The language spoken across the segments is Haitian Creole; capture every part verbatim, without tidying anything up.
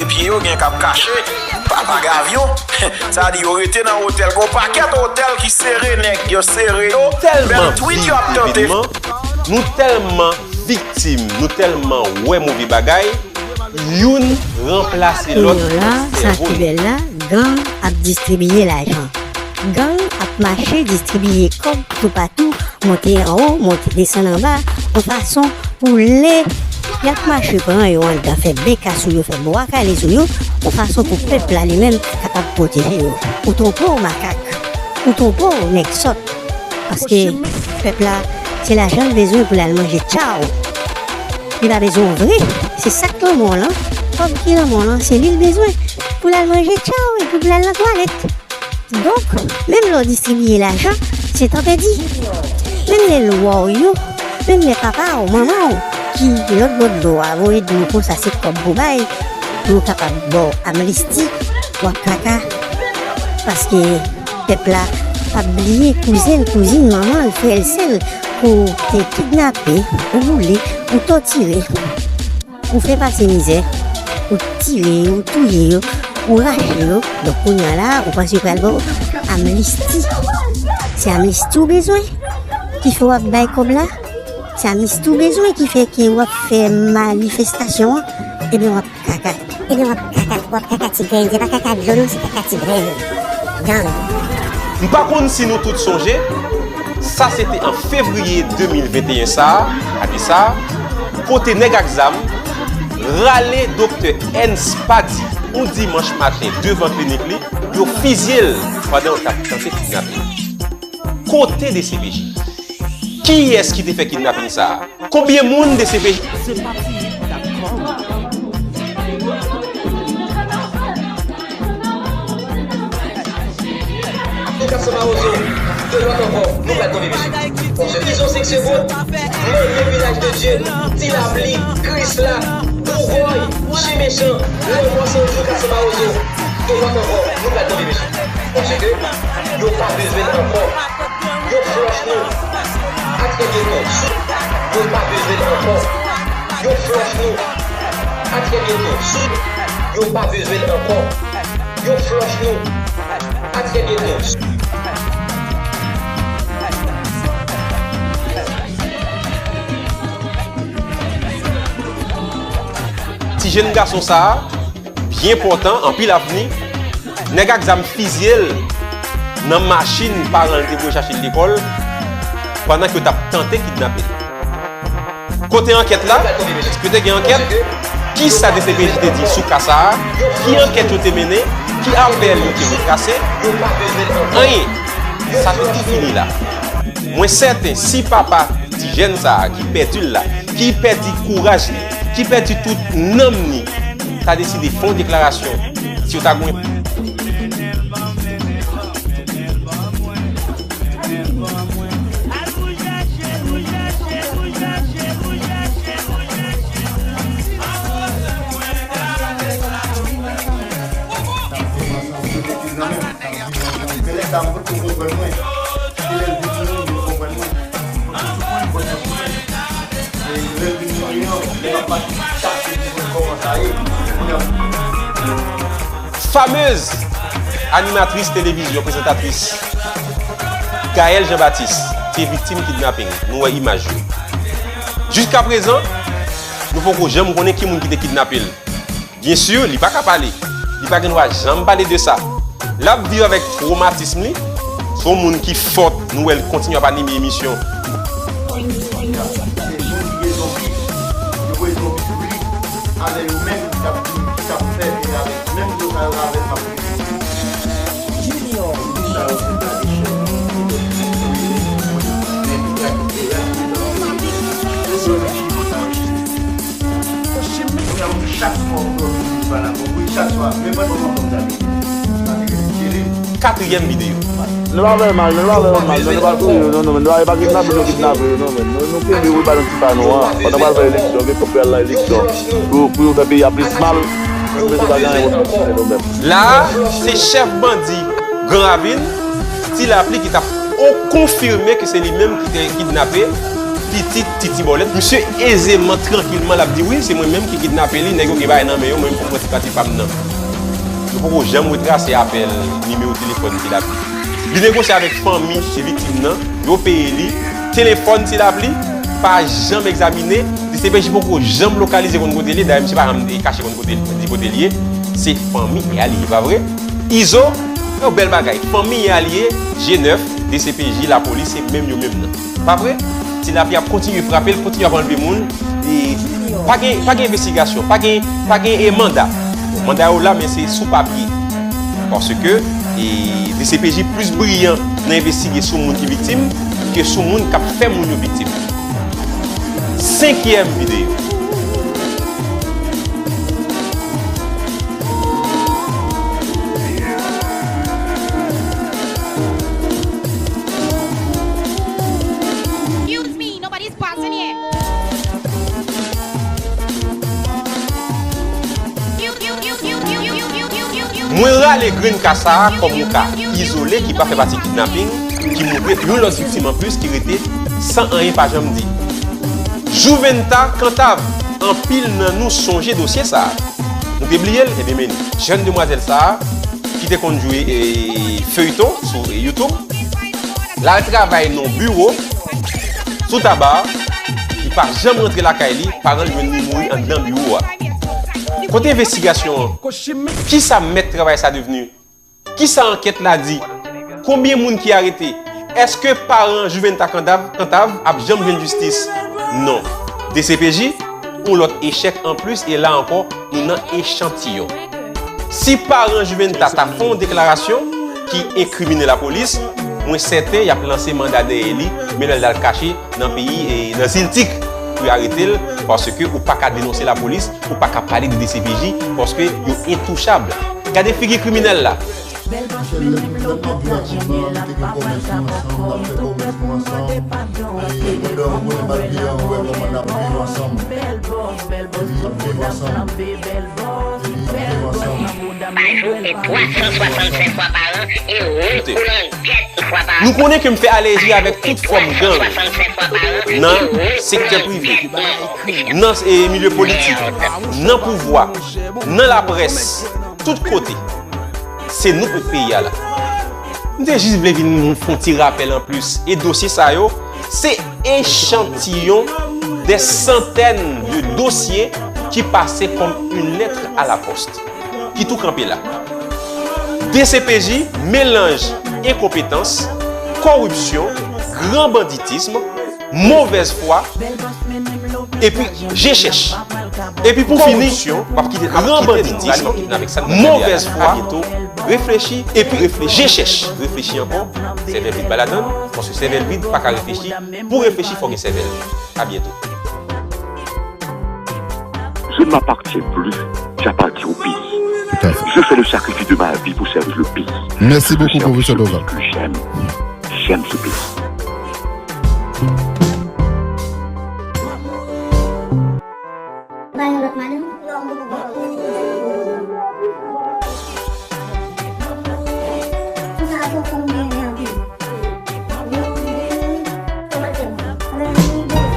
Pye yo gen k ap kache, papa gavyon. Sa di yo rete nan otèl. Gon pakèt otèl ki sere nèg yo, sere yo. Tèlman viv evenman, nou tèlman viktim, nou tèlman wè move bagay, youn ranplase lòt nan sèvo nou. Kounye a la, sa ki bèl la, gang ap distribiye lajan. Gang ap mache distribiye kòb toupatou, monte anwo, monte desann anba, yon fason pou lè y ap mache pran yo anndan, fè beka sou yo, fè bwa kale sou yo, yon fason pou pèp la li menm kapab pwoteje yo. Ou twonpe w makak, ou twonpe w nèg sòt, paske pèp la se lajan l bezwen pou l al manje tchaw. Li pa bezwen w vre, se sa k nan men w lan, kòb ki nan men w lan, se li l bezwen pou l al manje tchaw epi pou l al nan twalèt. Donk, menm lè w distribiye lajan, se tan pèdi. Menm lè lwa w yo, menm lè papa w, manman w, ki lòt bò dlo a, voye di w konsa se kòb pou bay, pou yo kapab ba w amnisti, w ap kaka. Paske pèp la p ap bliye kouzen l, kouzin, manman l, frè l, sè l, ke w te kidnape, ou boule, ou tòtire. Ou fè pase mizè, ou tire yo, ou touye yo, ou rache yo. Donk, kounye a la, ou panse yo pral ba w amnisti. Se amnisti w bezwen ki fè w ap bay kòb la? Se amnisti w bezwen ki fè ke w ap fè manifestasyon an? Ebyen, w ap kaka. Ebyen, w ap kaka, w ap kaka ti grenn. Se pa kaka dlo, non, se kaka ti grenn. Gang. M pa konn si nou tout sonje, sa se te an fevriye de mil venteyen sa a, ane sa a, kote nèg ak zam rale Doktè Ernst Pady yon dimanch maten devan klinik li, yo fizye l pandan yo t ap tante kidnape l. Kote D C P J? Kiyès ki te fè kidnaping sa a? Konbyen moun D C P J? Lucas Mawozo, de lòt ankò, nou pral tonbe mesye. Sou vizyon senk segonn, mande vilaj de Dye, Ti Lapli, Krisla, Bougòy, Chen Mechan, Lèmò Sanjou, Lucas Mawozo, de lòt ankò, nou pral tonbe mesye. Paske yo pa bezwen l ankò. Yo flòch nou. Atrè byento. Yo pa bezwen l ankò. Yo flòch nou. Atrè byento. Yo pa bezwen l ankò. Yo flòch nou. Atrè byento. Ti jenn gason sa a, byen pòtan, anpil avni, nèg ak zam fizye l nan machin paran l te voye chache l lekòl, pandan ke yo t ap tante kidnape l. Kote ankèt la? Èske te gen ankèt? Kisa D C P J te di sou ka sa a? Ki ankèt yo te mennen? Ki apèl yo te voye kase? Anyen. Sa te tou fini la. Mwen sèten, si papa ti jèn sa a ki pèdi l la, ki pèdi kouraj li, ki pèdi tout nanm li, ta deside fè yon deklarasyon, si yo ta gen Famez animatris televizyon, prezantatris Gaëlle Jean Baptiste te viktim kidnaping. Nou wè imaj yo. Jiskaprezan, nou poko janm konnen ki moun ki te kidnape l. Byensi, li pa ka pale. Li pa gen dwa janm pale de sa. L ap viv avèk twomatism li. Se yon moun ki fòt, nou wè l kontinye ap anime emisyon. Se moun ki gen zonbi. Yo voye zonbi sou li. Avè yo menm ki t ap, ki t ap fè, e avèk menm moun sa yo avè l k ap Junior. Katriyèm videyo. Nou pa fè mal, nou pa fè mal, nou pa touye yo, non, non, men nou pa, pa kidnape, nou kidnape yo, non, men nou, nou kenbe, wi, ba nou ti pa nou an. Pandan pral fè eleksyon, gen kòb pou y al nan eleksyon. Pou, pou yo fè peyi a plis mal. La a, se chèf bandi Gran Ravin, Ti Lapli ki t ap o-, konfime ke se li menm ki te kidnape, Pitit Titi Bòlèt, misye ezeman, trankilman, l ap di, "Wi, se mwen menm ki kidnape li, nèg yo gen bagay nan men yo, mwen menm pou m pran ti pati pa m nan." Yo poko janm retrase apèl, nimewo telefòn Ti Lapli. Li negosye avèk fanmi viktim nan, yo peye li, telefòn Ti Lapli pa janm egzamine, D C P J poko janm lokalize konn kote l ye, dayè misye pa janm kache konn kote l, di kote l ye, se fanmi a li ye, pa vre? Izo, yon bèl bagay, fanmi a li ye, G nèf, D C P J, lapolis, se menm yo menm nan. Pa vre? Ti Lapli ap kontinye frape, l kontinye ap anlve moun. E pa gen, pa gen envestigasyon, pa gen, pa gen, e, manda. Bon, manda yo la, men se sou papye. Paske, e, D C P J plis briyan nan envestige sou moun ki viktim ke sou moun k ap fè moun yo viktim. Senkyèm videyo. Excuse me, nobody's passing here. Mwen rale grenn ka sa a kòm yon ka izole ki pa fè pati kidnaping, ki montre yon lòt viktim anplis ki rete san anyen pa janm di. Jouventa Kantav, anpil nan nou sonje dosye sa a. Nou te bliye l? Ebyen, men li. Jèn demwazèl sa a, ki te konn jwe, e, feyton sou, e, YouTube, l al travay nan biwo sou Taba, li pa janm rantre lakay li, paran l jwenn li mouri anndan biwo a. Kote envestigasyon an? Kisa mèt travay sa devni? Kisa ankèt la di? Konbyen moun ki arete? Èske paran Jouventa Kantav, Kantav ap janm jwenn jistis? Non. D C P J, yon lòt echèk anplis, e la ankò, nou nan echantiyon. Si paran Jouventa ta fè yon deklarasyon ki enkrimine lapolis, mwen sèten y ap lanse manda dèyè li, men lè l al kache nan peyi, e nan zil Tik pou yo arete l, paske ou pa ka denonse lapolis, ou pa ka pale de D C P J, paske yo entouchab. Gade figi kriminèl la. Misye, lè, lè m ap viv a Kiba, nou te gen kòmès nou ansanm, n ap fè kòmès nou ansanm. E pandan w konnen m al viv an, ou wè kòman n ap viv ansanm. Epi n ap viv ansanm. Epi n ap viv ansanm. Pa jou e twa san swasannsenk fwa pa an e wont pou langèt fwa pa an. Nou konnen ke m fè alèji avèk tout fòm gang nan sektè prive, nan, e, milye politik, nan pouvwa, nan laprès, tout kote. Se nou k met peyi a la. M te jis vle vin fè yon ti rapèl anplis. E dosye sa yo, se echantiyon de santèn de dosye ki pase kòm une lettre à la poste, ki tou kanpe la. D C P J, melanj enkonpetans, koripsyon, gran banditism, movèz fwa, epi je chèch. Epi pou fini, koripsyon, w ap kite, w ap kite nou, w ap kite nou avèk sa nou t ap gade a la. Movèz fwa, reflechi, epi reflechi, je chèch. Reflechi ankò, sèvèl vid pa ladann, paske sèvèl vid pa ka reflechi. Pou reflechi, fò gen sèvèl. A byento. Je ne m'appartiens plus, j'appartiens au pays. Tout à fait. Je fais le sacrifice de ma vie pour servir le pays. Merci beaucoup, professeur Dorval. Je sers celui que j'aime. J'aime ce pays.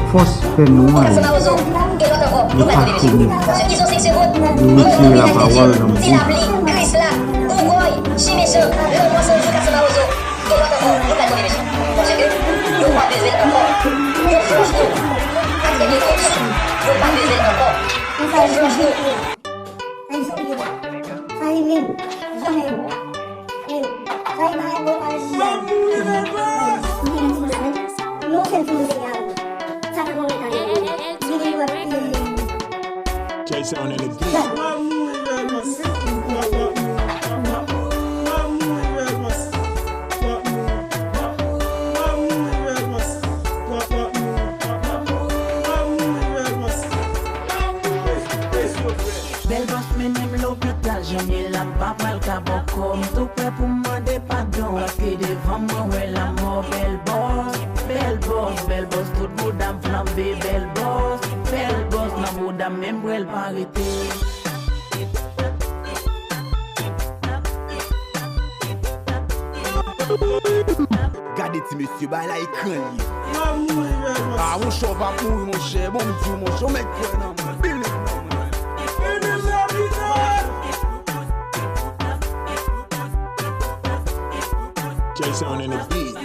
Fòs fè nou ale. Yo pa konnen. Yo retire lapawòl nan bouch. Sa e menm. Sa e menm. E, sa e pa enpòtan jije a. Non, se l pou nou te gade. Sa fè konbyen tan li? Vini wè, e, K Sound and the Beat. Bèl bòs mennen m lopital, jan m ye la m pa pral ka bò kò. M tou prè pou m mande padon, paske devan m mwen wè lanmò. Bèl bòs, bèl bòs, bèl bòs, tout bouda m flanbe. Bèl bòs, bèl bòs, nan bouda m menm prè l pa rete. Gade Ti mesye, bay la ekran li. Ah, monchè, w p ap mouri, monchè. Bon, m di w, monchè, w mèt kwè nan mwen. Believe nan mwen. Jay Sound and the beat.